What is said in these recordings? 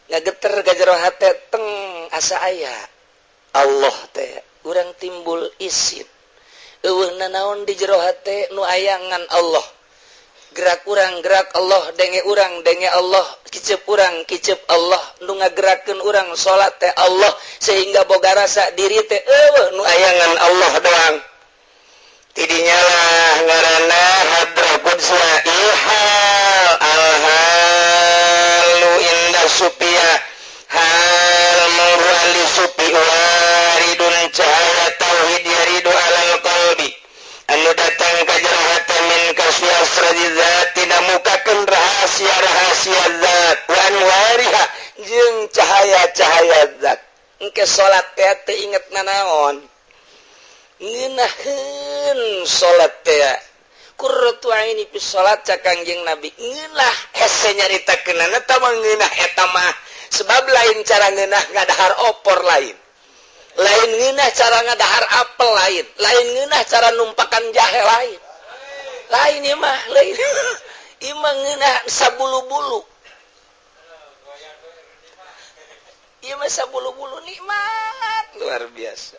Ngageter ka jero hate, teng asa aya Allah teh. Urang timbul isin, euweuh nanaon di jero hate, nu aya ngan Allah. Gerak urang gerak Allah, denge urang denge Allah, kicep urang kicep Allah, nu ngagerakeun urang salat teh Allah, sehingga boga rasa diri teh euweuh, nu aya ngan Allah doang. Tidinya lah ngaranna hadrah qudsiyah. Ihal alhalu inda supia hal murali supi waridun, cahaya tauhid yaridu alal qalbi, anu datang ka jero hate, min kasfi asrari zat, tina mukakeun rahasia-rahasia zat, wa anwariha, jeung cahaya-cahaya zat. Engke salat teh teu inget nanaon, ngeunaheun salat teh. Qurratu aini fi salat, cak Kangjeng Nabi, ngeunah. Hese nyaritakeunana eta mah, ngeunah eta mah, sebab lain cara ngeunah ngadahar opor, lain lain ngeunah cara ngadahar apel, lain lain ngeunah cara numpakan jahe, lain lain. Ieu mah lain, ieu mah ngeunah sabulu-bulu, ieu mah sabulu-bulu, nikmat luar biasa.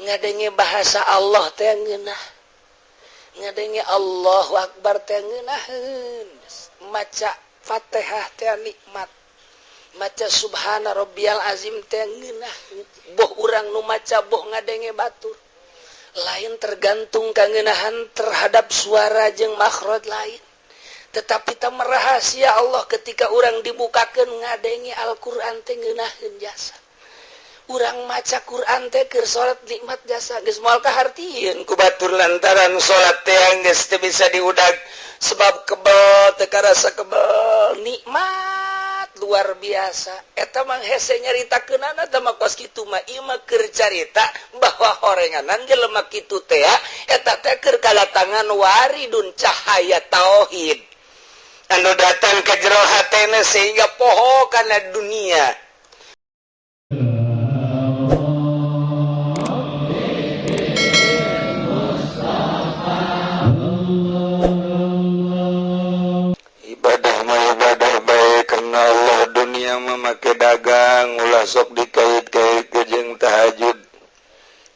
Ngadenge bahasa Allah teh ngeunah, ngadenge Allahu Akbar teh ngeunaheun, maca Fatihah teh nikmat, maca subhana rabbiyal azim teh ngeunah, boh urang nu maca, boh ngadenge batur. Lain tergantung kangeunahan terhadap suara jeung makhraj, lain, tetapi ta rahasia Allah ketika urang dibukakeun ngadenge Al-Qur'an teh ngeunaheun jasa. Urang maca Quran teh keur salat nikmat jasa, geus moal kahartieun ku batur, lantaran salat teh geus teu bisa diudag sebab kebel, teu karasa kebel, nikmat luar biasa. Eta mah hese nyaritakeunana teh mah kos kitu mah. Ieu mah keur carita bahwa horenganan jelema kitu teh eta teh keur kadatangan waridun, cahaya tauhid anu datang ke jero hatena sehingga poho kana dunia. Ibadah mah ibadah baik karena Allah, dunia mah make dagang. Ulah sok dikait-kait jeung tahajud,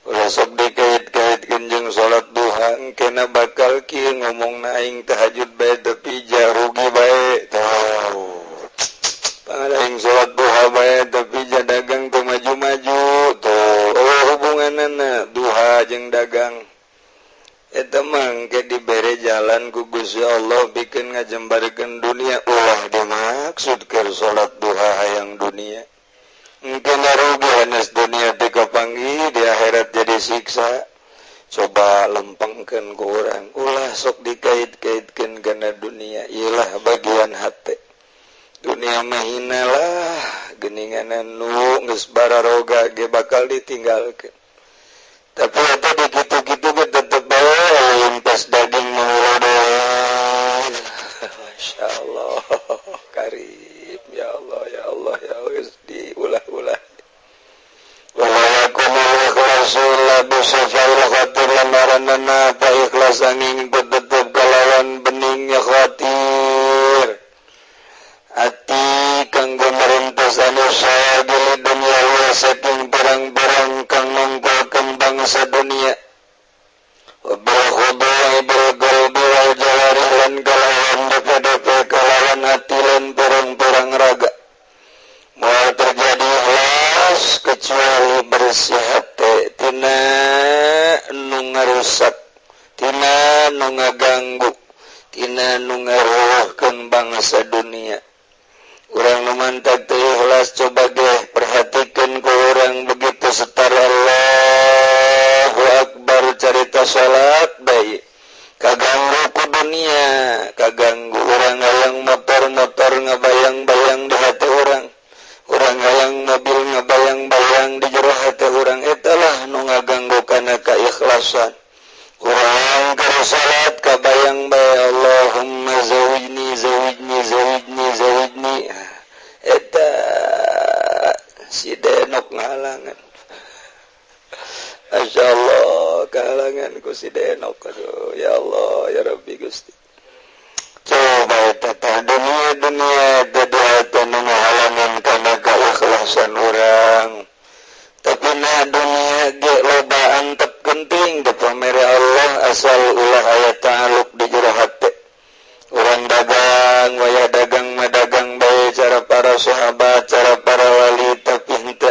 ulah sok dikait-kait jeung salat duha. Kena bakal kieu ngomong, aing tahajud bae tapi rugi bae, tuh aing salat duha bae tapi ja dagang teu maju-maju tuh. Oh, hubunganna duha jeung dagang eta mah ke dibere jalan ku Gusti Allah bikin ngajembarkeun dunia. Ulah dimaksud keur salat duha hayang dunia, kena rugi hanes dunia teu kapanggih, di akhirat jadi siksa. Coba lempengkeun ku urang, ulah sok dikait-kaitkeun kana dunia. Ilah bagian hate, dunia mah hina lah, geuningan nu geus bararoga ge bakal ditinggalkeun. Tapi eta di kitu-kitu ge tetep bae pas daging mengurodoan. Masya Allah karim, ya Allah, ya Allah, ya Allah, geus diulah-ulah. Wala yakunu ikhlasu illa bisafail khatir, lamaranana pa ikhlas angin tetep kalawan beningnya khatir ati kanggo merentas anu syagil dunia saking barang-barang kang nungkulkeun bangsa dunia, bil khudu'i bil qalbi wal jawarih, lan kalawan depe-depe kalawan hati lan pirang-pirang raga. Moal terjadi ikhlas kecuali bersih hati tina nu ngarusak, tina nu ngaganggu, tina nu ngaruhkeun bangsa dunia. Urang nu mantap teu ikhlas, coba ge perhatikan ku urang, begitu setara Allahu Akbar, carita salat bae kaganggu ku dunia, kaganggu. Urang hayang motor-motor ngabayang-bayang di hati urang, urang hayang mobil ngabayang-bayang di jero hati urang. Etalah nu ngaganggu kana keikhlasan urang. Keur salat kabayang bae, Allahumma zawijni, zawijni, zawijni, zawijni. Eta si denok ngahalangan. Masya Allah, kahalangan ku si denok. Aduh, ya Allah, ya Rabbi Gusti. Coba eta tah dunia, dunia eta dua nu ngahalangan.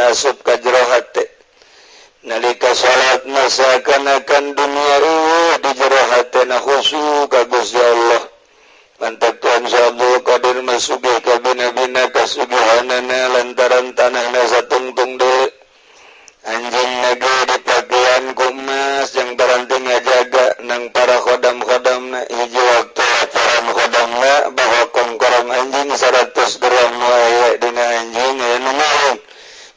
asup ka jero hate. Nalika salat mah seakan-akan dunia eueuh di jero hatena, khusyuk ka Gusti Allah. Mantap Tuan Syekh Abdul Qadir mah sugih kabina-bina kasugihanana lantaran tanahna satungtung deui. Anjing ge dipakean ku emas yang paranti ngajaga nang para khodam-khodamna. Hiji waktu laporan khodamna bahwa kongkorong anjing 100 gram nu aya dina anjing aya nu maling.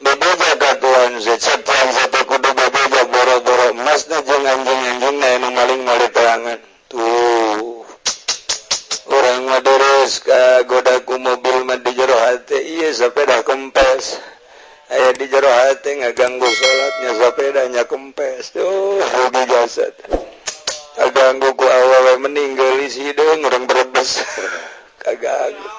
Bebeja ka tuan, cek tuan satu kudu bebeja boro-boro emasna jeung anjing-anjingna anu maling mali terangan. Tuh, urang mah deres kagoda ku mobil mah di jero hate, ieu sepeda kempes aya di jero hate ngaganggu salatnya, sepedanya kempes. Tuh, rugi jasad, kaganggu ku awewe meninggal di hideung urang Brebes kaganggu.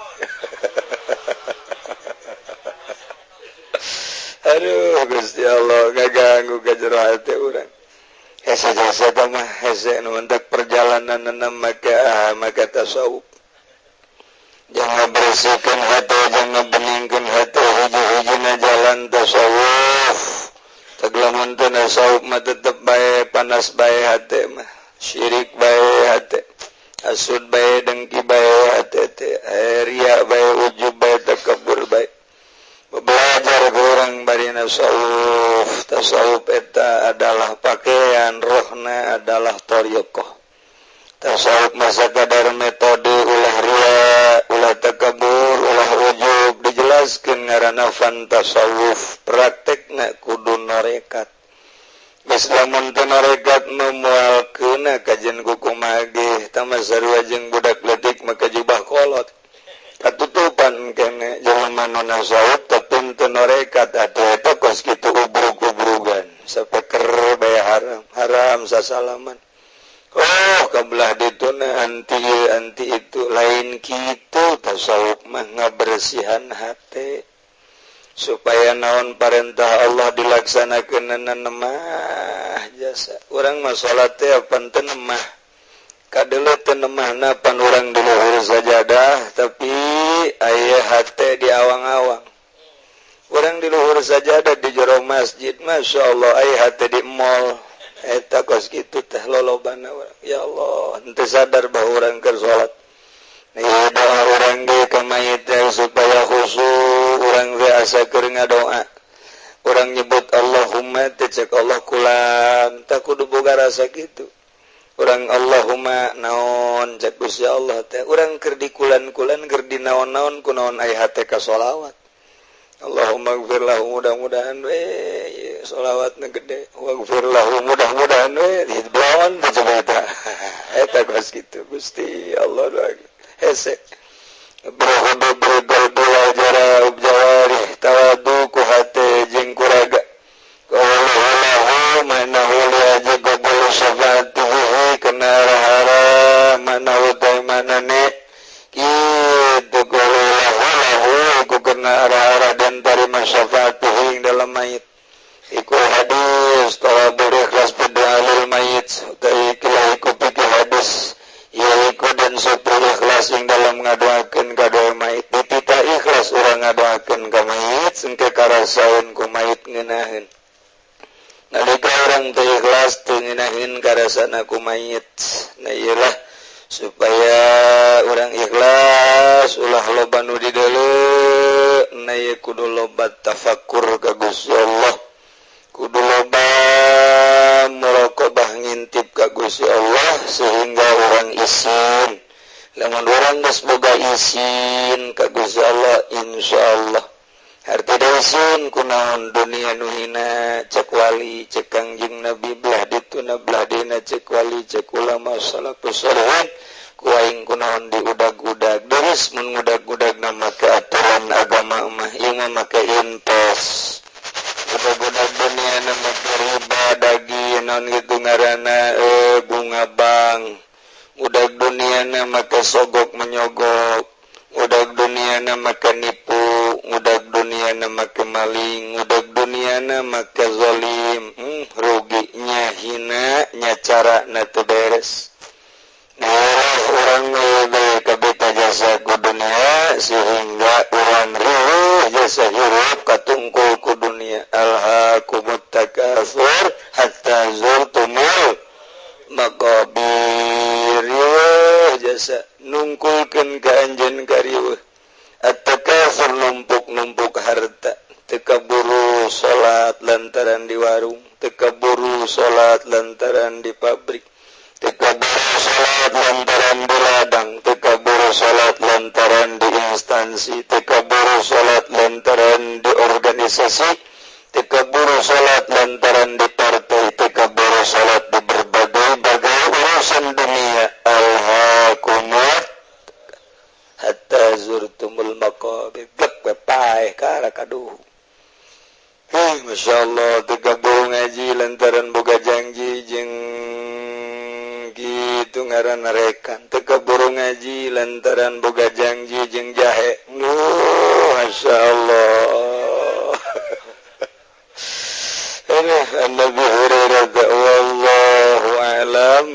Aduh, Gusti Allah, ngaganggu ka jero hate urang. Hese jasa mah hese nu untuk perjalanan maka maka tasawuf jangan bersihkan hati, jangan beningkan hati, hiji-hijina jalan tasawuf. Taglamun teu tasawuf mah tetep bae panas bae hate mah, syirik bae hate, hasud bae, dengki bae hate teh, ria bae, ujub bae, takabur bae. Belajar orang bari tasawuf. Tasawuf eta adalah pakaian, rohna adalah thariqah. Tasawuf masa kadar metode ulah ria, ulah takabur, ulah ujub. Dijelaskeun ngaranna fan tasawuf, praktekna kudu norekat. Geus lamun teu norekat moal keuna kajian kukumaha ge, tama sarua jeung budak leutik maka jubah kolot katutupan kene. Jelema nu tasawuf tapi teu norekat atuh eta kos kitu, ubrug-ubrugan, sapeker bae haram haram sasalaman. Oh, kabelah dituna anti anti itu lain kitu. Tasawuf mah ngabersihan hate supaya naon, parentah Allah dilaksanakeun mah jasa. Urang mah salat teh apan teu nemah, kadele teu nemahna pan urang di luhur sajadah tapi aya hate di awang-awang. Urang di luhur sajadah di jero masjid, Masya Allah, aya hate di mall. Eta kos kitu teh lolobana urang. Ya Allah, henteu sadar bahwa urang keur salat. Nah, doa urang ge ka mayit teh supaya khusyuk. Urang teh asa keur ngadoa, urang nyebut Allahumma teh cek Allah kulan tak kudu boga rasa kitu. Urang Allahumma naon cek Gusti Allah teh, urang keur di kulan-kulan, keur di naon-naon, kunaon aya hate ka sholawat. Allahumma gfir lahu, mudah-mudahan we sholawatna gede, waghfir lahu, mudah-mudahan we belon coba eta. Eta kos kitu. Gusti Allah hese berhudu beridol bola jara jawarih tawadu ku hate jeung ku raga. Qawluhu manahu li qabul syafaatihi kena hara manahu teh manane kitu. Qawluhu lahu ku kena hara dan tarima syafaatihi dalam mayit. Iku hadis talabul ikhlas berdoa lil mayit ikilah iku pikir hadis ya iku dan supaya ikhlas yang dalam ngadoakeun ka doa mayit. Ditita ikhlas urang ngadoakeun ka mayit, sengke karasaeun ku mayit ngeunaheun. Nalika urang teu ikhlas teu ngeunaheun karasana ku mayit. Nah, iyalah supaya urang ikhlas, ulah loba nu dideuleu. Nah, ieu kudu loba tafakur ka Gusti Allah, kudu loba muraqabah, ngintip ka Gusti Allah sehingga urang isin. Lamun urang geus boga isin ka Gusti Allah, insyaallah harta isin kunaon dunia nu hina. Cek wali, cek Kangjeng Nabi, belah dituna belah dina, cek wali, cek ulama salafus salihin, ku aing kunaon diudag-udag terus mun ngudag-udag nama ke aturan agama mah ieu mah make inpes. Udag-udag dunia nama riba daging naon gitu ngaranna, bunga bank. Udag dunia nama ke sogok menyogok, udag dunia nama ke nipu, udag dunia nama ke maling, udag dunia nama ke zolim. Ruginya hina nya, cara na teu beres. Nah, urang kabita jasa ku dunia sehingga urang riweuh jasa hirup katungkul ku dunia. Alhaakumut takatsur hatta zurtumul maqabir. Jasa nungkulkeun ka anjeun kariweuh. At-takatsur numpuk-numpuk harta, teu kaburu salat lantaran di warung, teu kaburu salat lantaran di pabrik, teu kaburu salat lantaran di ladang, teu kaburu salat lantaran di instansi, teu kaburu salat lantaran di organisasi, teu kaburu salat lantaran di partai, teu kaburu salat di berbagai-bagai urusan dunia. Alhaakumut hatta zurtumul maqabir. Gek we paeh kara kaduh. Masya Allah, teu kaburu ngaji lantaran boga janji jeung gitu ngaran rekan, teu kaburu ngaji lantaran boga janji jeung jahe. Masya Allah. Ini Nabi Hurairah, wallahu alam.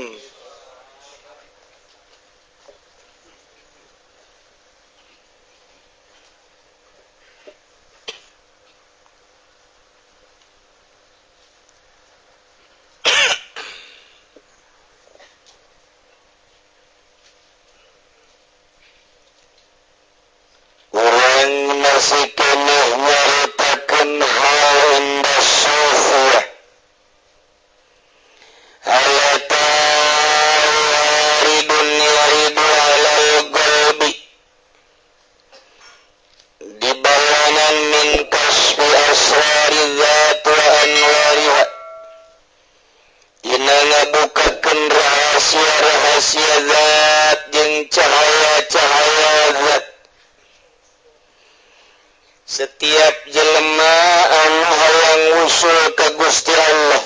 Masih keneh nyaritakeun hal indah sufiyah. Hayata waridun yaridu alal qalbi dibalanan min kasfi asrari dzat wa anwariha. Dina ngabukakeun rahasia-rahasia zat jeung cahaya-cahaya zat. Setiap jelema anu hayang usul ka Gusti Allah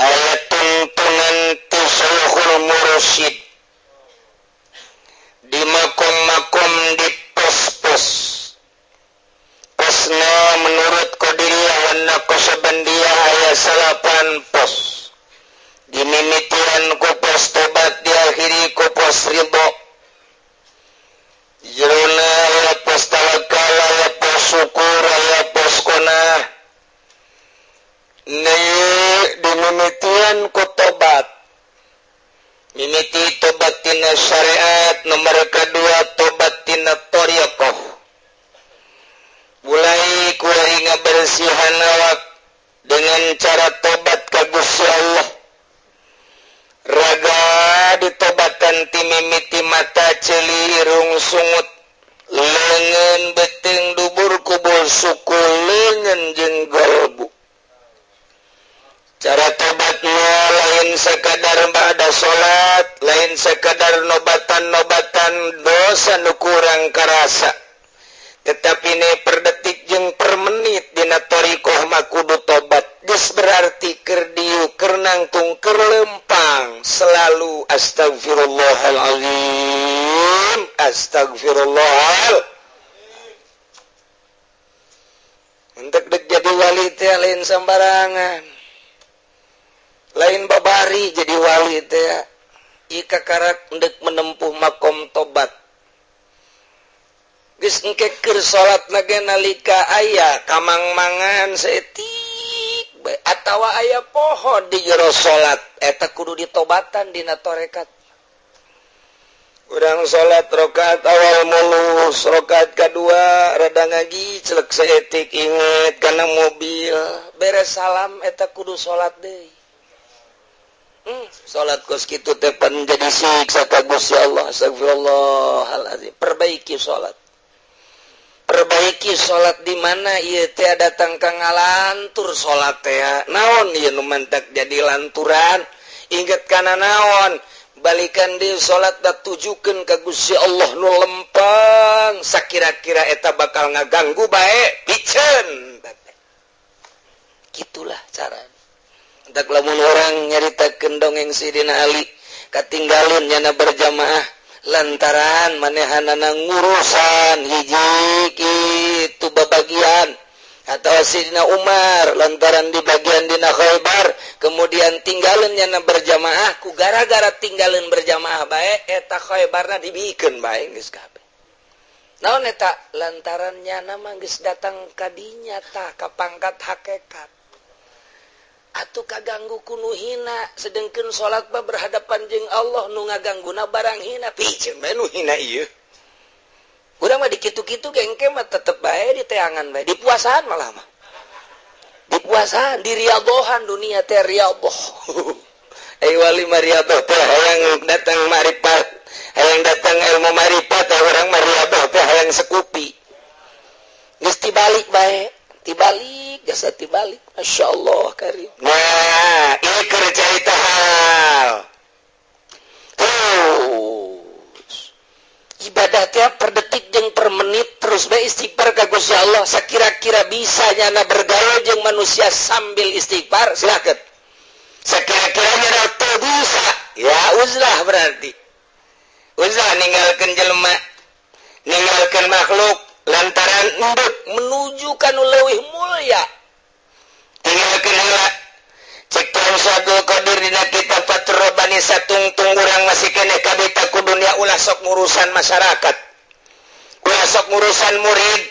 aya tuntunan ti Syekhul Mursyid di makom-makom, di pos-pos. Posna menurut Qadiriyah wa Naqsyabandiyah aya 9 pos. Dimimitian ku pos tobat, diakhiri ku pos ridho. Jerona aya pos tawakal, aya pos syukur, aya pos qanaah. Dimimitian ku tobat. Mimiti tobat tina syariat, nomor kedua tobat tina thariqah. Mulai kuari ngabersihan awak dengan cara tobat ka Gusti Allah. Raga ditobatan ti mimiti mata, ceuli, irung, sungut, leungeun, beuteung, dubur, kubul, suku, leungeun jeung galbu. Cara tobatnya lain sekadar ba'da salat, lain sekadar nobatan-nobatan dosa nu kurang karasa, tetapi ini per detik jeung per menit dina thariqah mah kudu tobat. Geus berarti keur dieu, keur nangtung, keur lempang selalu astagfirullahalazim, astagfirullahal. Untuk dek jadi wali teh lain sembarangan, lain babari jadi wali teh. Ika karak ndek menempuh makom tobat. Geus engke keur salat nage nalika aya kamang-mangan saeutik atawa aya poho di jero salat, eta kudu ditobatan dina tarekat. Urang salat rakaat awal mulus, rakaat kadua rada ngagiclek saeutik, inget kana mobil, beres salam eta kudu salat deui. Salat kos kitu teh pan jadi siksa ka Gusti Allah. Astagfirullahalazim. Perbaiki salat. Perbaiki salat di mana ieu teh datang ka ngalantur salat teh. Naon ieu nu mantak jadi lanturan? Inget kana naon? Balikan di salat da tujukeun ka Gusti Allah nu lempang. Sakira-kira eta bakal ngaganggu bae piceun. Gitulah caranya. Entak lamun orang nyaritakeun dongeng Sidina Ali katinggalin nyana berjamaah lantaran manehanana ngurusan hiji kitu babagian, atau Sidina Umar lantaran di bagian dina Khaybar kemudian tinggalin nyana berjamaah, ku gara-gara tinggalin berjamaah bae eta Khaybarna dibikeun bae geus kabeh. Naon eta? Lantaran nyana mah geus datang kadinya tah ka pangkat hakikat. Atuh kaganggu ku nu hina, sedengkeun salat mah berhadapan jeung Allah, nu ngagangguna barang hina. Piceun bae nu hina ieu. Urang mah dikitu-kitu gengke mah tetep bae di teangan bae, di puasaan malah mah. Di puasaan, di riyadhohan, dunia teh riyadhoh. Eh, wali mah riyadhoh teh hayang datang marifat, hayang datang ilmu marifat, urang mah riyadhoh teh hayang sekupi. Geus tibalik bae, tibalik, jasa tibalik. Masya Allah karim. Nah, ini keur carita hal. Terus ibadah tiap per detik jeung per menit terus bae istighfar ka Gusti Allah. Sakira-kira bisa nyana bergaul jeung manusia sambil istighfar, silakan. Sakira-kira nyana teu bisa, ya uzlah, berarti uzlah, ninggalkeun jelema, ninggalkeun makhluk lantaran endek menuju ka nu leuwih mulia. Tinggalkeun heula. Cek Tuhan Abdul Qadir dina kitab Fathur Rabbani, satungtung urang masih keneh kabita ku dunia, ulah sok ngurusan masyarakat, ulah sok ngurusan murid,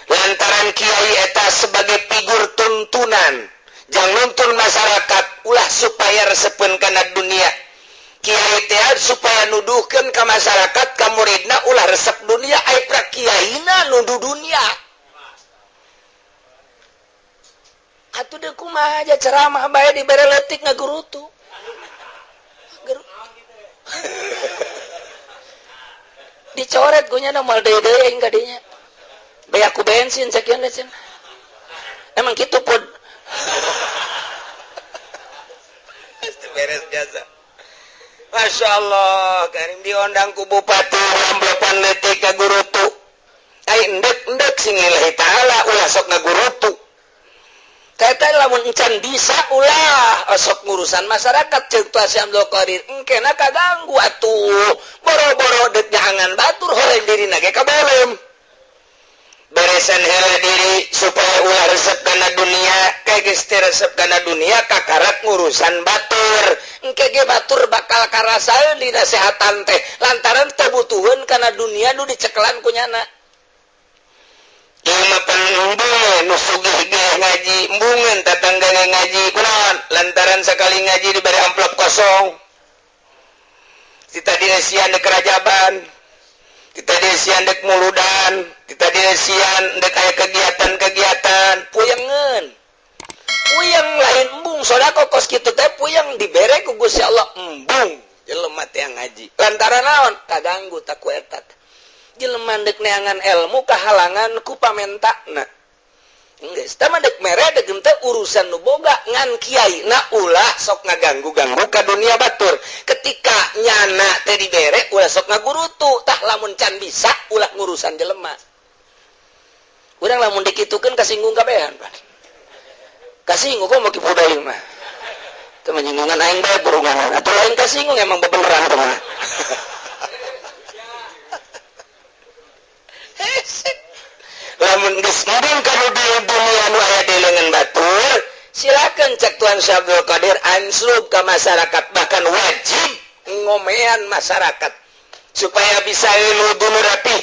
lantaran kiai eta sebagai figur tuntunan jangan nuntun masyarakat, ulah supaya resepeun kana dunia. Kiai teh supaya nuduhkeun ka masyarakat, ka muridna, ulah resep dunia. Ai pra kiaina nuduh dunia atuh deh, kumaha aja ceramah bae dibere leutik ngagurutu. Dicoret ku nya moal deui deui ka dinya. Beak ku bensin sakieu teh. Emang kitu pun. Beres jasa. Masya Allah, karim diondang ku bupati amplopan leutik ka gurutu. Ai endek endek sing lillahi ta'ala, ulah sok ngagurutu. Kata lamun encan bisa, ulah osok ngurusan masyarakat. Ceuk Tuan Syekh Abdul Qadir, engkena kaganggu atuh, boro-boro dek nyahangan batur, horeng dirina ge kabelem. Beresan heula diri supaya ulah resep kana dunia. Kayak geus teu resep kana dunia, kakarak ngurusan batur, engke ge batur bakal karasaeun dinasehatan teh lantaran teu butuheun kana dunia nu dicekelan ku nyana. Ieu mah embungeun nu sugih ge ngaji, embungeun tatangga ge ngaji. Kunaon? Lantaran sakali ngaji diberi amplop kosong. Kita di sian dek kerajaban, kita di sian dek muludan, kita di sian dek aya kegiatan-kegiatan, puyengeun. Puyeng, lain embung. Sodako kos kitu teh puyeng dibere ku Gusti Allah. Embung jelema teh ngaji lantaran naon? Kaganggu tak ku eta jelema dek neangan ilmu kahalangan ku pamentakna. Geus tah mah dek mere dek teh urusan nu boga, ngan kiai na ulah sok ngaganggu-ganggu ka dunia batur. Ketika nyana teh dibere, ulah sok ngagurutu. Tah, lamun can bisa, ulah ngurusan jelema. Urang lamun dikitukeun kasinggung kabehan, Pak. Kasinggung kok mau kipu deui mah teu menyinggungan aing bae burungan atau lain. Kasinggung, emang bebeneran teh mah. Lamun geus embung ka dunia nu aya di leungeun batur, silakan. Cek Tuan Syekh Abdul Qadir, anslub ka masyarakat, bahkan wajib ngomean masyarakat supaya bisa wudu nu rapih,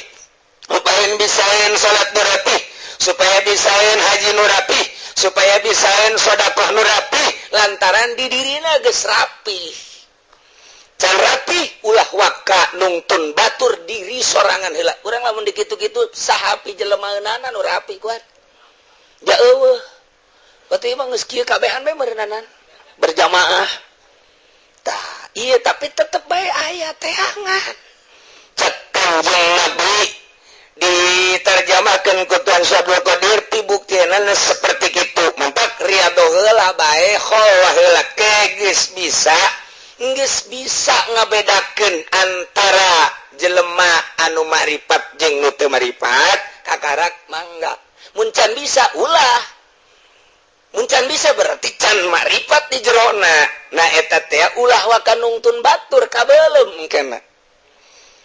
supaya bisaeun salat nu rapih, supaya bisaeun haji nu rapih, supaya bisaeun sedekah nu rapih, lantaran di dirina geus rapih. Can rapi, ulah waka nungtun batur, diri sorangan heula. Urang lamun dikitu-kitu, sahapi jelema nu rapi kuat ja eueuh. Batu mah geus kieu kabehan bae meureunana berjamaah. Tah iya, tapi tetep bae aya teangan. Cek Kanjeng Nabi, diterjemahkan ku Tuhan Syekh Qadir, pibuktianana seperti itu. Mantak riyadhoh heula bae, kholwah heula. Geus bisa, geus bisa ngabedakeun antara jelema anu makrifat jeung nu teu makrifat, kakarak mangga. Mun can bisa, ulah. Mun can bisa berarti can makrifat di jerona. Nah, eta teh ulah waka nungtun batur, kabelem kena.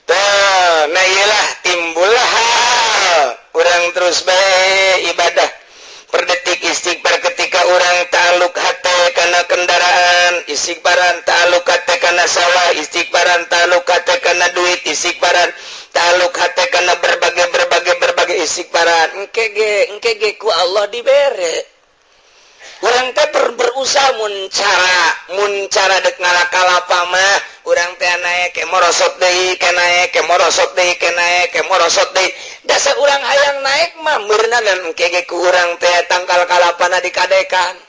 Tuh, nah iyalah timbul hal urang terus bae ibadah per detik istighfar. Ketika urang taluk hate karena kendaraan, istighfaran. Taluk hate karena sawah, istighfaran. Taluk hate karena duit, istighfaran. Taluk hate karena berbagai berbagai. Istighfaran engke ge, engke ge ku Allah dibere. Urang teh berusaha mun cara dek ngala kalapa mah urang teh naek ke morosot deui, ke naek ke morosot deui, ke naek ke morosot deui. Dasar urang hayang naik mah meurna dan engke ge ku urang teh tangkal kalapana dikadekan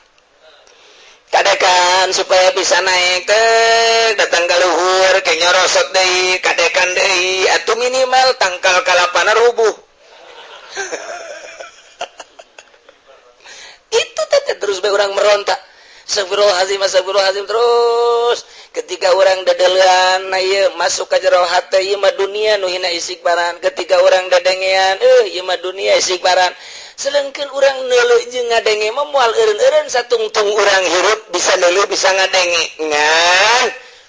kadekan supaya bisa naik teh, datang ke luhur ke nyorosot deui, kadekan deui, atau minimal tangkal kalapana rubuh. Itu teh terus bae urang meronta, astagfirullahaladzim, astagfirullahaladzim terus. Ketika urang dedelean ieu masuk ka jero hate, ieu mah dunia nu hina istighfaran. Ketika urang dedengean, ieu mah dunia istighfaran. Sedangkan urang neuleuh jeung ngadenge mah moal eureun-eureun, satungtung urang hirup bisa neuleuh, bisa ngadenge, ngan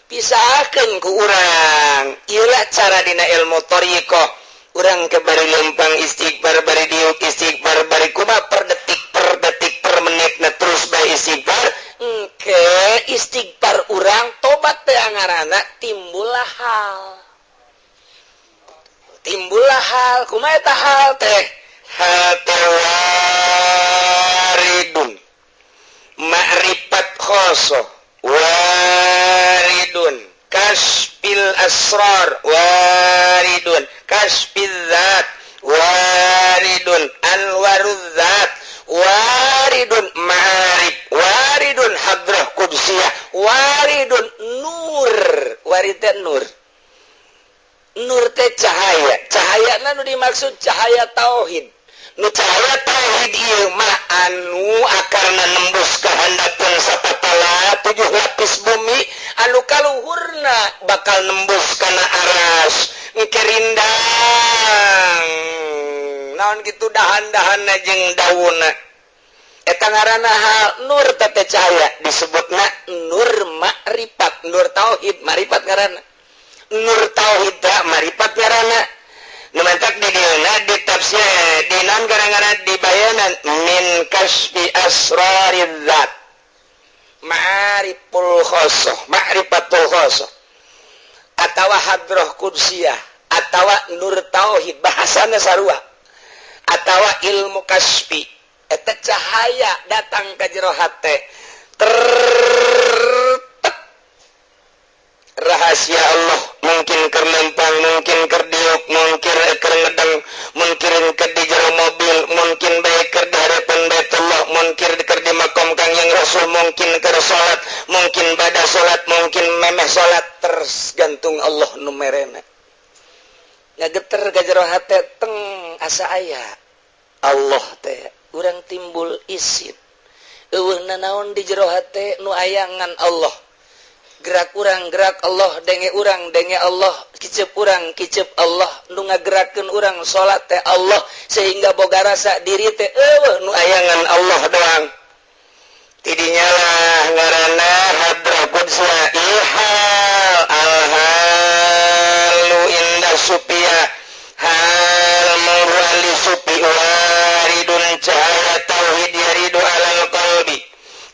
pisahkeun ku urang. Ieulah cara dina ilmu thariqah. Urang ke bari lempang istighfar, bari diuk istighfar, bari kumaha, per detik, per detik, per menit na terus bae istighfar. Engke istighfar urang tobat teh ngaranna timbullah hal, timbullah hal. Kumaha eta hal teh? Hate waridun ma'rifat khosoh, waridun kasfil asrar, waridun kasfil zat, waridun anwarul zat, waridun ma'arif, waridun hadrah qudsiyah, waridun nur. Warid teh nur, nur teh cahaya. Cahaya nu dimaksud cahaya tauhid. Nu cahaya tauhid ieu mah anu akarna nembus ka handapeun sapatala tujuh lapis bumi, anu kaluhurna bakal nembus kana aras. Engke rindang naon kitu dahan-dahanna jeung daunna, eta ngaranna hal. Nur teh cahaya, disebutna nur makrifat, nur tauhid makrifat ngaranna. Nur tauhid teh makrifat ngaranna. Nu mantak di dieuna di tafsir di naon gara-gara di bayanan min kasfi asrariz zat, ma'ariful khosoh, ma'rifatul khosoh, atawa hadroh kudsiyah, atawa nur tauhid, bahasana sarua, atawa ilmu kasfi. Eta cahaya datang ke jero hate ter rahasia Allah, mungkin keur lempang, mungkin keur diuk, mungkin keur ngedeng, mungkin keur di jero mobil, mungkin bae keur di hadapan Baitullah, mungkin keur di makom Kangjeng Rasul, mungkin keur salat, mungkin pada salat, mungkin memeh salat, tergantung Allah nu merena. Ngageter ka jero hate teng, asa aya Allah teh. Urang timbul isin, euweuh nanaon di jero hate, nu ayangan Allah. Gerak urang gerak Allah, denge urang denge Allah, kicep urang kicep Allah, nu ngagerakeun urang salat teh Allah, sehingga boga rasa diri teh euweuh, nu ayangan Allah doang. Tidinya lah ngaranna hadrah qudsiyah. Ihal alhalu inda supia hal murali supi waridun cahaya tauhid yaridu alal qalbi,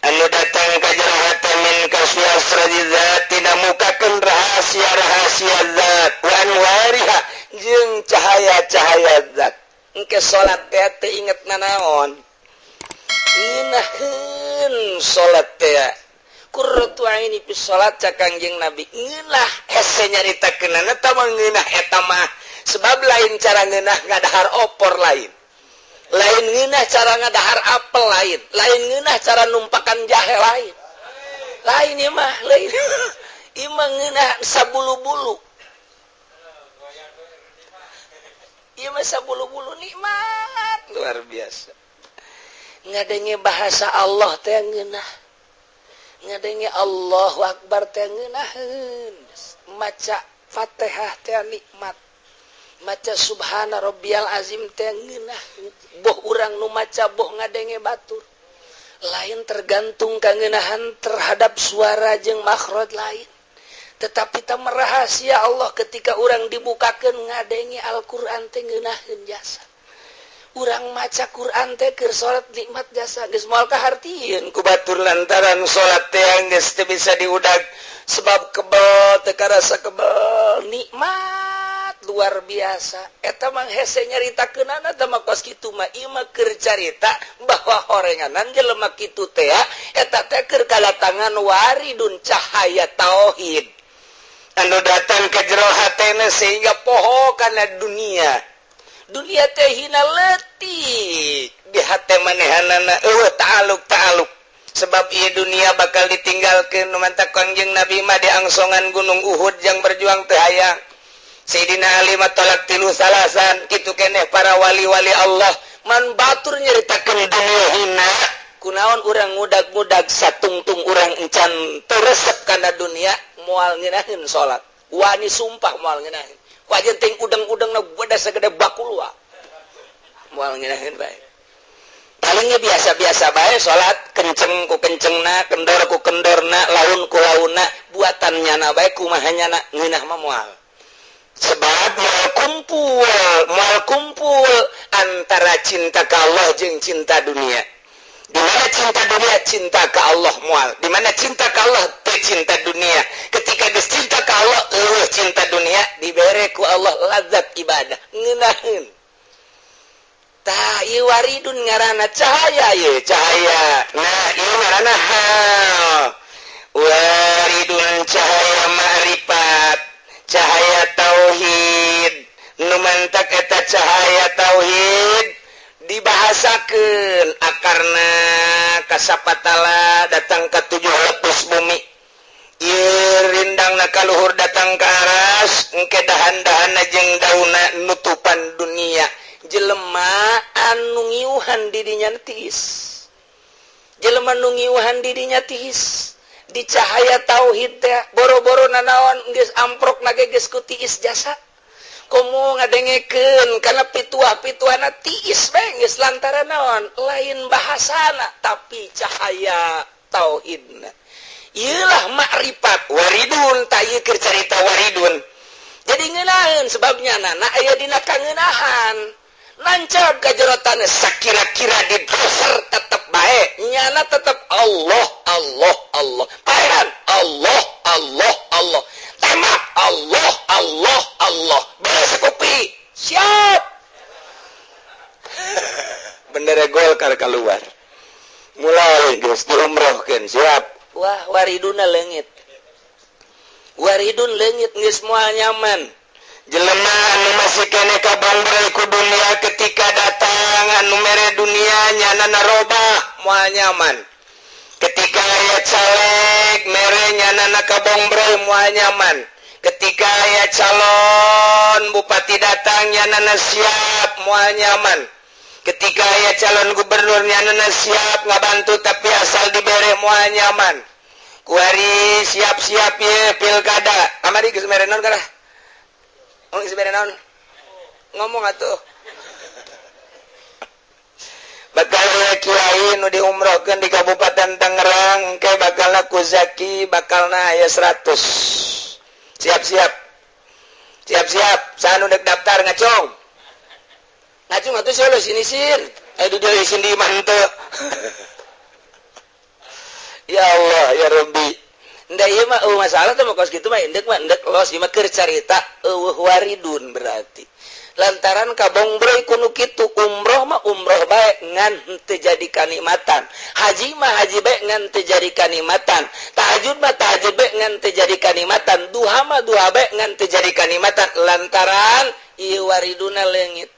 anu datang ka jero hate min kasfi asrari zat, tina mukakeun rahasia-rahasia zat, wa anwariha, jeung cahaya-cahaya zat. Engke salat teh teu inget nanaon, ngeunaheun salat teh. Qurratu aini fi salat, cak Kangjeng Nabi, ngeunah hese nyaritakeunana eta mah, ngeunah eta mah. Sebab lain cara ngeunah ngadahar opor, lain, lain ngeunah cara ngadahar apel, lain, lain ngeunah cara numpakan jahe, lain, lain. Ieu mah lain, ieu mah ngeunah sabulu-bulu, ieu mah sabulu-bulu, nikmat luar biasa. Ngadenge bahasa Allah teh ngeunah, ngadenge Allahu Akbar teh ngeunaheun, maca Fatihah teh nikmat, maca subhana rabbiyal azim teh ngeunah, boh urang nu maca, boh ngadenge batur. Lain tergantung kangeunahan terhadap suara jeung makhraj, lain, tetapi ta rahasia Allah. Ketika urang dibukakeun ngadenge Al-Qur'an teh ngeunaheun jasa. Urang maca Quran teh keur salat nikmat jasa, geus moal kahartieun ku batur, lantaran salat teh geus teu bisa diudag sebab kebel, teu karasa kebel, nikmat. Luar biasa eta mah, hese nyaritakeunana teh mah kos kitu mah. Ieu mah keur carita bahwa horenganan jelema kitu teh eta teh keur kadatangan waridun, cahaya tauhid anu datang ke jero hatena sehingga poho kana dunia. Dunia teh hina letik di hate manehanana, eueuh ta'aluk ta'aluk, sebab ieu dunia bakal ditinggalkeun. Nu mantak Kangjeng Nabi mah di angsongan Gunung Uhud yang berjuang teu hayang. Sayyidina Ali mah talak tilu salasan kitu keneh para wali-wali Allah. Man batur nyaritakeun dunia hina, kunaon urang ngudag-ngudag satungtung urang encan teresep kana dunia, moal ngeunaheun salat. Wani sumpah moal ngeunaheun. Ku aja ting udang-udangna beda sagede bakul wa moal ngeunaheun bae. Palingnya biasa-biasa bae salat, kenceng ku kencengna, kendor ku kendorna, laun ku launna, buatan nyana bae kumaha nyana, ngeunah mah moal, sebab moal kumpul, moal kumpul antara cinta ka Allah jeung cinta dunia. Di mana cinta dunia, cinta ke Allah moal. Di mana cinta ka Allah teh cinta dunia. Ketika geus cinta ka Allah, eueuh cinta dunia, dibere ku Allah lazat ibadah ngeunaheun. Tah, ieu waridun ngaranna, cahaya ieu, cahaya. Nah, ieu ngaranna hal waridun, cahaya ma'rifat, cahaya tauhid. Nu mantak eta cahaya tauhid dibahasakeun akarna kasapatala datang ke tujuh lepus bumi. Ieu rindangna ka luhur datang ka aras, engke dahan-dahanna jeung dauna nutupan dunia. Jelema anu ngiuhan didinya tiis, jelema nu ngiuhan didinya tiis di cahaya tauhid teh, boro-boro nanaon geus amprok nage geus ku tiis jasa. Komo ngadengekeun kana pituah-pituahna tiis bae geus, lantaran naon? Lain bahasana tapi cahaya tauhidna. Ieulah makrifat waridun. Tak ieu keur carita waridun. Jadi ngeunaheun, sebabnya nana aya dina kangeunahan, nancap ka jero taneuh, sakira-kira di dasar tetep bae nyana tetep Allah, Allah, Allah. Paehan Allah, Allah, Allah. Tembak Allah, Allah, Allah. Beres kopi siap bendera Golkar keluar, mulai geus diumrohkeun, siap. Wah, wariduna leungit, waridun leungit, geus moal nyaman. Jelema anu masih kene kabangbrel ku dunia, ketika datang anu mere dunia, nyana narobah, moal nyaman. Ketika aya caleg mere, nyana kabongbrel, moal nyaman. Ketika aya calon bupati datang, nyana siap, moal nyaman. Ketika aya calon gubernur, nyana siap ngabantu, tapi asal dibere, moal nyaman. Kuari siap-siap ye pilkada kamari geus mere naon kalah? Oh, geus mere naon? Ngomong atuh. Bakal kiai nu diumrohkeun di Kabupaten Tangerang ke bakalna ku Zaki, bakalna aya 100. Siap-siap, siap-siap. Saha nu dek daftar, ngacung, ngacung atuh. Sih sini sir, eh, di dieu isin di imah henteu. Ya Allah ya Rabbi. Ndak, ieu mah eueuh masalah teh mah kos kitu mah, endek mah endek los. Ieu mah keur carita eueuh waridun, berarti lantaran kabongbroi ku nu kitu. Umroh mah umroh bae ngan henteu jadi kanikmatan, haji mah haji bae ngan teu jadi kanikmatan, tahajud mah tahajud bae ngan teu jadi kanikmatan, duha mah duha bae ngan teu jadi kanikmatan, lantaran ieu wariduna leungit.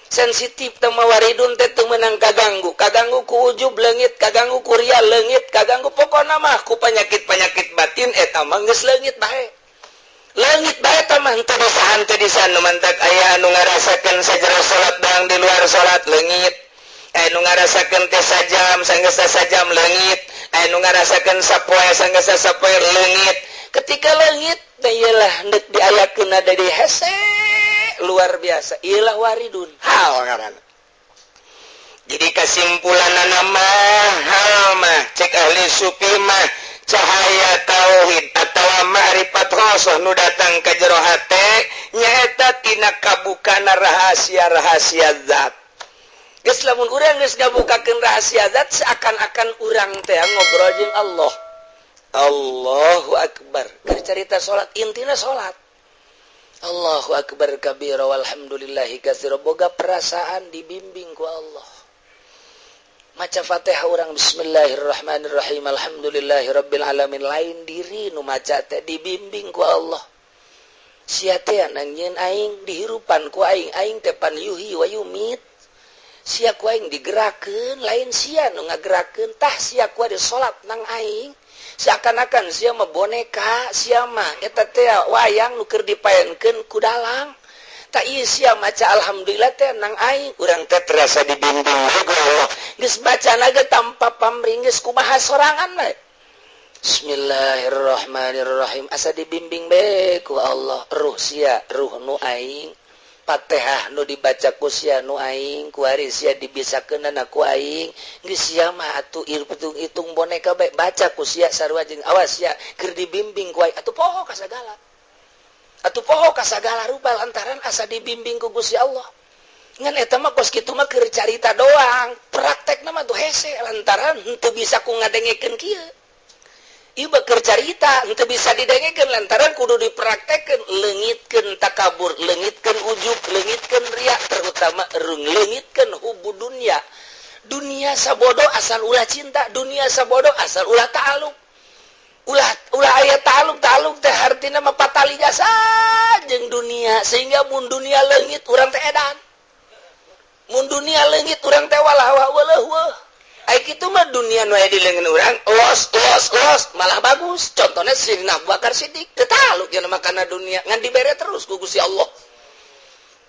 Sensitif teh mah waridun teh, teu meunang kaganggu. Kaganggu ku ujub leungit, kaganggu ku ria leungit, kaganggu pokona mah ku penyakit-penyakit batin, eta mah geus leungit bae, leungit bae eta mah, henteu bisa, henteu bisa. Nu mantak aya anu ngarasakeun sajero salat dang di luar salat leungit, aya nu ngarasakeun teh sajam sanggeus sajam leungit, aya nu ngarasakeun sapoe sanggeus sapoe leungit. Ketika leungit teh ieulah endek diayakeun ada di hese luar biasa. Ieulah waridun, hal ngaranna. Jadi kesimpulan nama hal mah, cek ahli sufi mah, cahaya tauhid atau ma'rifat khosoh nu datang ke jero hate nyaeta tina kabukana rahasia-rahasia zat. Geus, lamun urang geus ngabukakeun rahasia zat, seakan-akan urang teh ngobrol jeung Allah. Allahu akbar. Keur carita salat, intina salat. Allahu akbar kabira walhamdulillahi katsira, boga perasaan dibimbing ku Allah. Maca Fatihah urang bismillahirrahmanirrahim alhamdulillahirabbil alamin, lain diri nu maca teh, dibimbing ku Allah. Sia teh nyieun aing, dihirupan ku aing, aing teh pan yuhyi wa yumit. Sia ku aing digerakkeun, lain sia nu ngagerakeun. Tah, sia ku di salat nang aing, seakan-akan sia mah boneka, sia mah eta teh wayang nu keur dipaenkeun ku dalang. Tak ieu sia maca alhamdulillah teh nang aing, urang teh terasa dibimbing ku Allah. Geus baca ge tanpa pamrih, geus kumaha sorangan we. Bismillahirrahmanirrahim, asa dibimbing be ku Allah. Ruh sia ruh nu aing, Fatihah nu dibaca ku sia nu aing, kuari sia dibisakeunana ku aing. Geus sia mah atuh hitung boneka bae, baca ku sia sarua jeung awas sia keur dibimbing ku aing. Atuh poho ka sagala, atuh poho ka sagala rupa lantaran asa dibimbing ku Gusti Allah. Ngan eta mah kos kitu mah keur carita doang, praktekna mah tuh hese lantaran henteu bisa ku ngadengekeun kieu. Ieu keur carita henteu bisa didengekeun lantaran kudu dipraktekkeun. Leungitkeun takabur, leungitkeun ujub, leungitkeun riya, terutama leungitkeun hubu dunya. Dunia sabodo asal ulah cinta, dunia sabodo asal ulah ta'aluk, ulah ulah aya ta'aluk. Ta'aluk teh hartina mah patali jasa jeung dunia, sehingga mun dunia leungit urang teh edan, mun dunia leungit urang teh walah walah. Ai kitu mah dunia nu aya di leungeun urang los los los malah bagus. Contohnya Sayyidina Abu Bakar Siddiq teu taluk cenah makana dunia, ngan dibere terus ku Gusti Allah.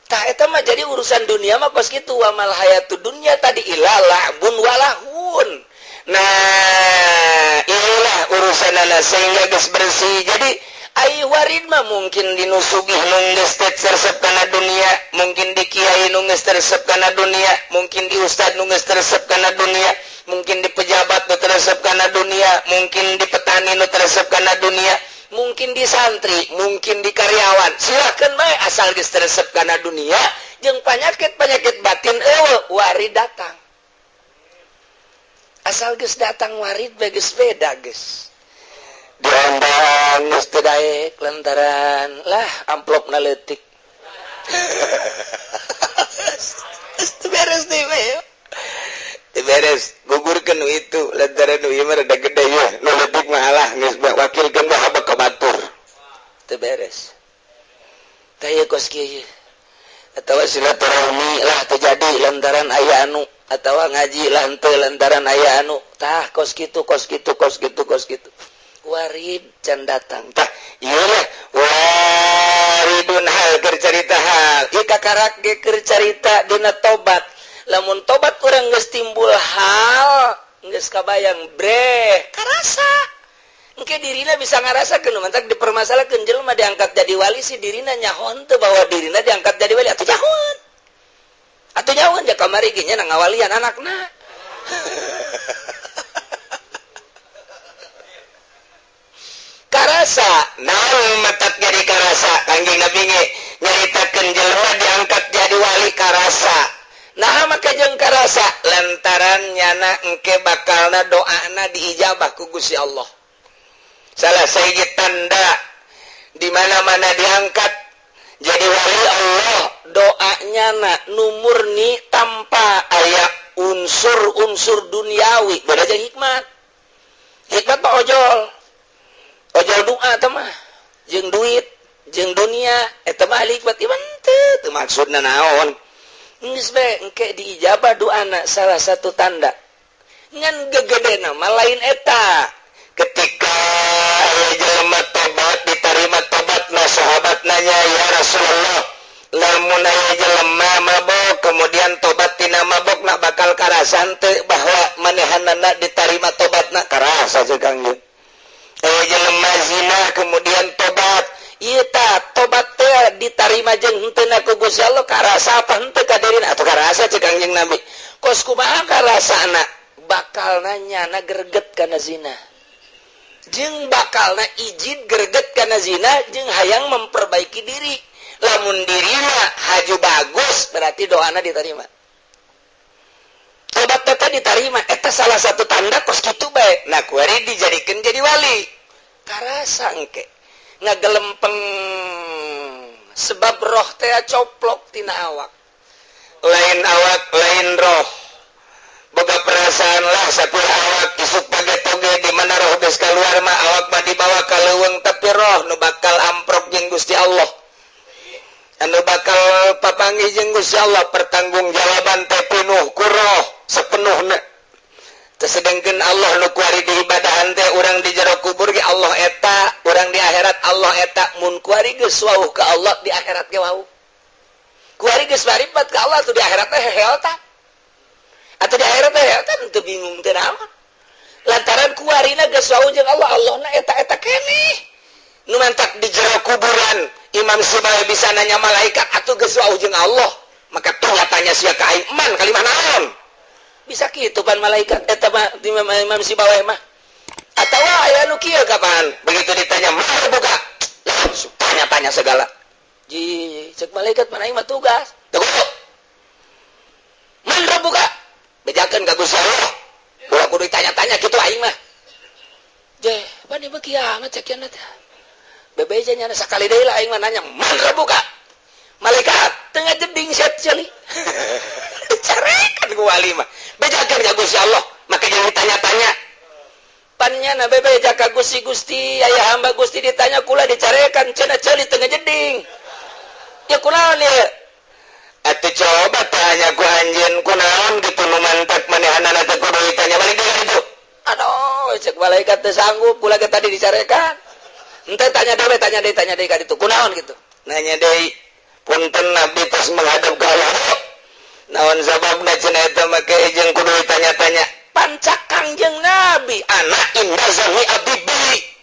Tah, eta mah jadi urusan dunia mah kos kitu, wa mal hayatud dunya tadi illa la'bun walahun. Nah, inilah urusan anak sehingga geus bersih. Jadi ai warid mah mungkin di nu sugih nu geus teu kana dunia, mungkin di kiai nu geus resep kana dunia, mungkin di ustad nu geus resep kana dunia, mungkin di pejabat nu resep kana dunia, mungkin di petani nu resep kana dunia, mungkin di santri, mungkin di karyawan, silakan bae asal geus resep kana dunia jeung penyakit-penyakit batin eueuh, warid datang. Asal geus datang warid bae geus beda, geus diundang geus teu daek lantaran lah amplopna leutik. Teu beres deui we. Teu beres, gugurkeun nu itu lantaran nu ieu mah rada gede ya, nu leutik mah alah geus wakilkeun mah ka batur. Teu beres. Tah, ieu kos kieu atawa silaturahmi lah terjadi lantaran aya anu, atawa ngaji lah henteu lantaran aya anu. Tah, kos kitu, kos kitu, kos kitu, kos kitu, warid can datang. Tah, ieu waridun hal keur carita hal ieu, kakarak ge keur carita dina tobat. Lamun tobat urang geus timbul hal, geus kabayang breh karasa, engke dirina bisa ngarasakeun. Mantak dipermasalahkeun jelema diangkat jadi wali, si dirina nyaho teu bahwa dirina diangkat jadi wali? Atuh nyahoan, atuh nyahoan ja kamari ge nya ngawalian anakna. Karasa naon matak jadi karasa? Kangjeng Nabi ge nyaritakeun jelema diangkat jadi wali karasa. Nah, maka jeung karasa lantaran nyana engke bakalna doana diijabah ku Gusti Allah. Salah sahiji tanda di mana-mana diangkat jadi wali Allah, doanya na nu murni tanpa aya unsur-unsur duniawi. Beda jeung hikmat. Hikmat mah ojol ojol doa teh mah jeung duit jeung dunia, eta mah hikmat. Ieu teu teu maksudna naon, geus bae engke diijabah doana salah satu tanda. Ngan gegedena mah lain eta, ketika aya jelema tobat diterima tobatna. Sahabat nanya, "Ya Rasulullah, lamun aya jelema mabok kemudian tobat tina mabok nak bakal karasan teu bahwa manehanana diterima tobatna?" "Karasa," ceuk Kangjeng. Aya jelema zina kemudian tobat, ieu ta tobat teh diterima jeung henteu ku Gusti Allah, karasa apa henteu ka dirina? "Atuh karasa," ceuk Kangjeng Nabi. Kos kumaha karasana? Bakal nanya na greget kana zina, jeung bakalna ijid greget kana zina, jeung hayang memperbaiki diri. Lamun dirina haju bagus, berarti doana diterima, tobat teh diterima. Eta salah satu tanda kos kitu bae. Nah, kuari dijadikan jadi wali karasa engke ngagelempeng. Sebab roh teh coplok tina awak, lain awak, lain roh. Boga perasaan lah satu awak isuk paget oge di mana roh geus keluar mah, awak mah dibawa ka leuweung, tapi roh nu bakal amprok jeung Gusti Allah, anu bakal papanggih jeung Gusti Allah. Pertanggungjawaban teh pinuh ku roh sepenuhna. Sedangkan Allah nu kuari diibadahan teh, urang di jero kubur ge Allah eta, urang di akhirat Allah eta. Mun kuari geus wauh ka Allah, di akhirat ge wauh. Kuari geus maripat ka Allah tuh, di akhirat teh hehel ta atau di akhirat teh hehel teu bingung teh naon, lantaran kuarina geus wauh jeung Allah, Allahna eta-eta keneh. Nu mantak di jero kuburan Imam Sibawaih bisa nanya malaikat atuh geus wauh jeung Allah, maka tuh tanya sia ka aing man kalimah naon bisa kitu pan malaikat eta mah. Imam, Imam Sibawaih mah atau aya nu kieu, kapan begitu ditanya mah buka langsung tanya-tanya segala. Ji cek malaikat, mana mah tugas tunggu man buka bejakeun ka Gusti Allah, ulah kudu ditanya-tanya kitu aing mah. Je pan ieu kiamat cek cenah teh bebeja nya sakali deui lah aing mah nanya man buka. Malaikat tengah jeding set ceuli carekan ku wali mah, bejakeun ka Gusti Allah, maka jangan ditanya-tanya. Pannya na bebeja ka Gusti, Gusti, aya hamba Gusti ditanya kula dicarekan cenah, ceuli tengah jeding ya, kunaon ya? Atuh coba tanya ku anjeun, kunaon gitu nu mantak manehanana teh kudu ditanya balik deui itu. Aduh, cek malaikat, teu sanggup kula ge tadi dicarekan. Ente tanya deui, tanya deui, tanya deui ka ditu, kunaon gitu. Nanya deui, punten abdi tos menghadap ka Allah, naon sababna cenah eta make jeung kudu ditanya-tanya? Pancak Kangjeng Nabi, ana inda zanni abdi bi.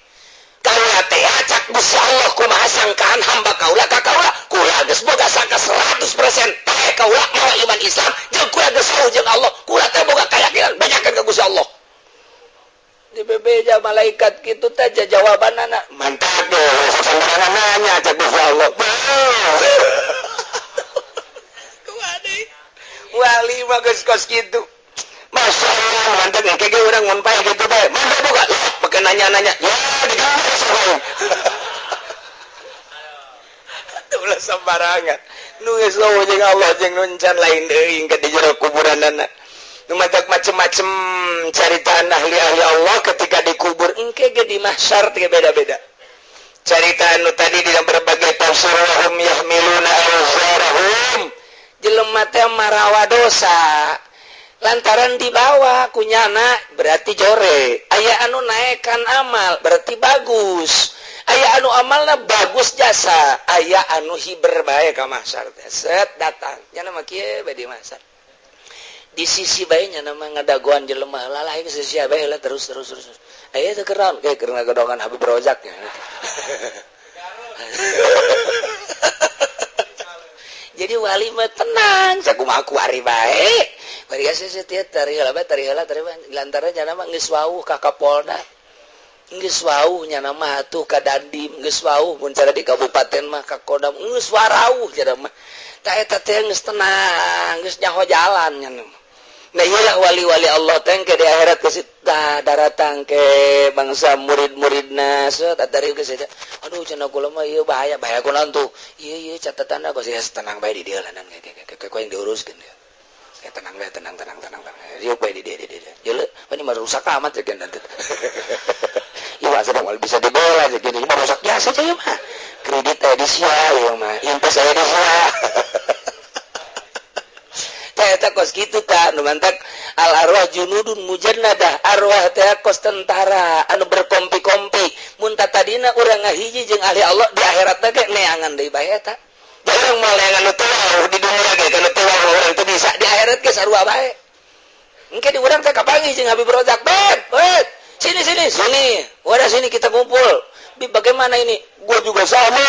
Kaula teh cak Gusti Allah, kumaha sangkaan hamba kaula ka kaula? Kula geus boga sangka 100% teh kaula mawa iman Islam jeung kula geus jeung Allah, kula teh boga keyakinan, bejakeun ka Gusti Allah. Di bebeja malaikat kitu teh jawabanana mantap deh, sembarangan nanya cak Gusti Allah. Wali wali mah geus kos kitu. Masya Allah, mantap nih, kayak orang mun paeh gitu teh. Mantap buka, pakai nanya-nanya. Ya, digawe ulah sembarangan. Nu geus jeung Allah jeung nu encan lain deui ke di jero kuburanana. Nu matak macem-macem caritaan ahli-ahli Allah ketika dikubur, engke ge di mahsyar teh beda-beda. Carita anu tadi di dalam berbagai tafsir, wahum yahmiluna awzarahum, jelema teh marawa dosa lantaran dibawa kunyana berarti jore. Aya anu naekan amal berarti bagus, aya anu amalna bagus jasa, aya anu hiber bae ka mahsyar teh. Set datang nya mah kieu bae di mahsyar, di sisi bae nya nama ngadagoan jelema lalah ke sisi bae lah, terus terus terus. Aya teu keran kayak keur ngagodongan Habib Rozak ya. Jadi wali mah tenang, sakumaha kuari bae. Bari sia tari heula bae, tari heula, tari lantaran nya mah geus wauh ka Kapolda, geus wauh nya mah atuh ka Dandim, geus wauh mun cara di kabupaten mah ka Kodam, geus warauh nya mah. Ta eta teh geus tenang, geus nyaho jalan nya mah. Nah, iyalah wali-wali Allah teh ke di akhirat ke daratan ke bangsa murid-muridna set dari ke situ. Aduh, cenah kula mah ieu bahaya, bahaya kunaon tuh? Ieu ieu catatan aku sih, tenang bae di dieu lah, kayak yang diuruskeun ya. Ya tenang bae, tenang, tenang, tenang, tenang. Ieu bae di dieu, di dieu. Ieu ini mah rusak amat ya nanti. Ieu mah sedang bisa dibela aja gini, mah rusak biasa aja mah. Kredit aya di sia ieu mah, invest aya di sia. Eta kos kitu ta nu mantak al arwah junudun mujannadah, arwah teh kos tentara anu berkompi-kompi. Mun tadina urang ngahiji jeung ahli Allah, di akhirat teh ge neangan deui bae eta. Jarang moal neangan nu teu di dunia ge, kana teu urang teu bisa, di akhirat ge sarua bae. Engke di urang teh kapanggih jeung Habib Rozak, bet bet, sini sini sini, wadah sini kita kumpul. Bi, bagaimana ini? Gua juga sama.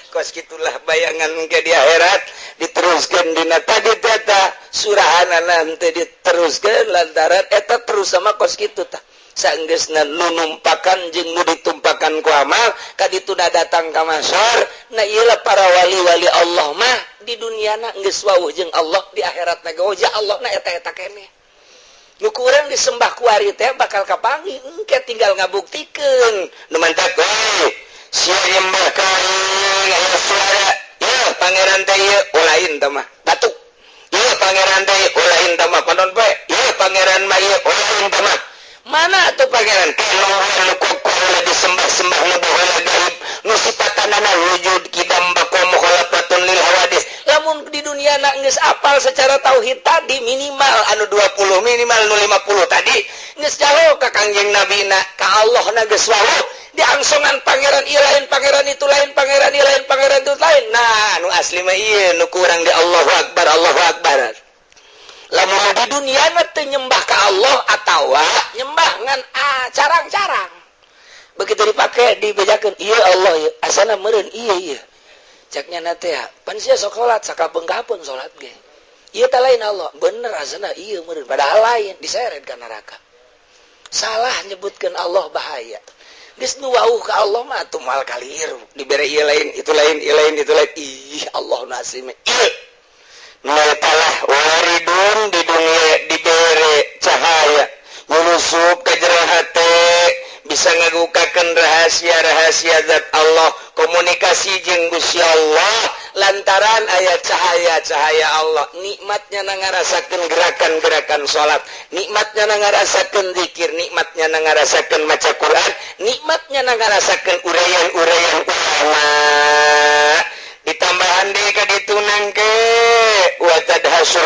Kos gitulah bayangan ke di akhirat. Diteruskan dina tadi teta surahan nanti diteruskan lantaran eta terus sama kos kitu tah. Sanggeusna nu numpakan jeung nu ditumpakan ku amal kaditu datang ka mahsyar. Nah, iyalah para wali-wali Allah mah di duniana geus wauh jeung Allah, di akhiratna ge wajah Allah na eta-eta keneh. Nu kurang disembah kuari teh bakal kapanggih engke, tinggal ngabuktikeun. Nu mantak we sia nyembah ka aya suara, ieu pangeran teh, ieu lain teh mah batu, ieu pangeran teh lain teh mah panon poe, ieu pangeran mah ieu lain teh mah. Mana tuh pangeran nu kokoh disembah-sembah, nu baheula gaib, nu sipatanana wujud kidam baqa mukhalafatun lil hawadis? Lamun di dunia na geus apal secara tauhid tadi, minimal anu 20, minimal nu 50 tadi, geus jauh ka Kangjeng Nabi na, ka Allah na geus wawuh diangsongan pangeran ieu lain, pangeran itu lain, pangeran ieu lain, pangeran itu lain. Nah, nu asli mah ieu nu kurang di Allahu Akbar, Allahu Akbar. Lamun di dunia mah teu nyembah ka Allah atawa nyembah ngan carang-carang, begitu dipakai dibejakeun, iya Allah ieu asana meureun, iya iya caknya na teh, pan sia sok salat sakapeung-kapeung salat ge, ieu teh lain Allah bener, asana iya meureun, padahal lain, diseret ka neraka. Salah nyebutkeun Allah bahaya. Geus nu wauh ka Allah mah atuh moal kaliru, dibere ieu lain, itu lain, ieu lain, itu lain. Ih, Allah nu asli mah ieu. Lah, waridun di dunia dibere cahaya nyulusup ke jero hate, bisa ngagukakeun rahasia-rahasia zat Allah, komunikasi jeung Gusti Allah lantaran aya cahaya-cahaya Allah. Nikmatnya na ngarasakeun gerakan-gerakan salat, nikmatnya na ngarasakeun zikir, nikmatnya na ngarasakeun maca Quran, nikmatnya na ngarasakeun uraian-uraian ulama. Ditambahan deui ka ditu nangke wa tadhasur.